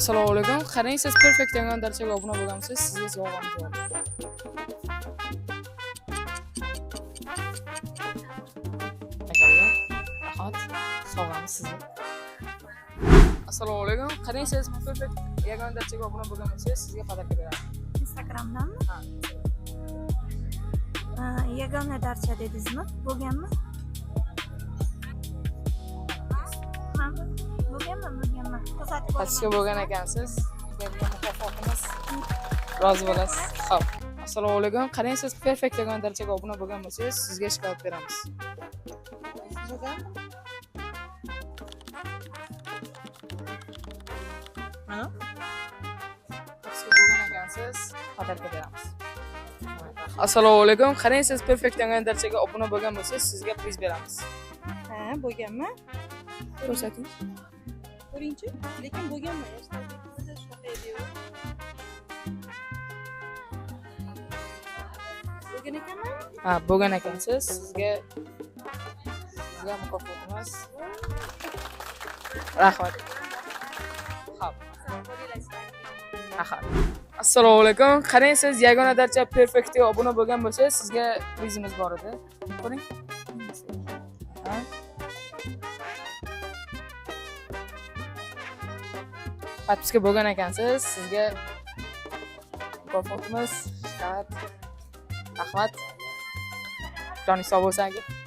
Assalomu alaykum. Qarang, siz Perfect degan darchaga obuna bo'lganmisiz? Sizga sovg'amiz bor. Akalar, rahmat. Sovg'amiz sizga. Assalomu alaykum. Qarang, siz Perfect yagona darchaga obuna bo'lgan bo'lsangiz, sizga podarka beramiz. Instagramdanmi? Ha. Ha, yagona darcha dedingizmi? Bo'lganmi? Ha, bo'lganmi, bo'lganmi? Ko'rsatib Pastga bo'lgan ekansiz. Sizga mukofotimiz. Rozi bo'lasiz. Xo'p. Assalomu alaykum. Qarang, siz Perfect degan darchaga obuna bo'lgan bo'lsangiz, sizga shokolad beramiz. Bo'lganmi? Mana? Pastga bo'lgan ekansiz, podarka beramiz. Assalomu alaykum. Qarang, siz Perfect degan darchaga obuna bo'lgan bo'lsangiz, sizga priz beramiz. Ha, bo'lganmi? Ko'rsating. Ko'ringchi, lekin bo'lganmi? Yoshlar shunaqa edi-yu. Bo'lgan ekanmi? Ha, bo'lgan ekansiz. Sizga mukofotimiz. Rahmat. Xo'p. Rahmat. Assalomu alaykum. Qarang, siz yagona darcha Perfectga obuna bo'lgan bo'lsangiz, sizga prizimiz bor edi. Ko'ring. Ha. Podpiska bo'lgan ekansiz, sizga mukofotimiz, shokolad. Rahmat. Joningiz sog' bo'lsin aka.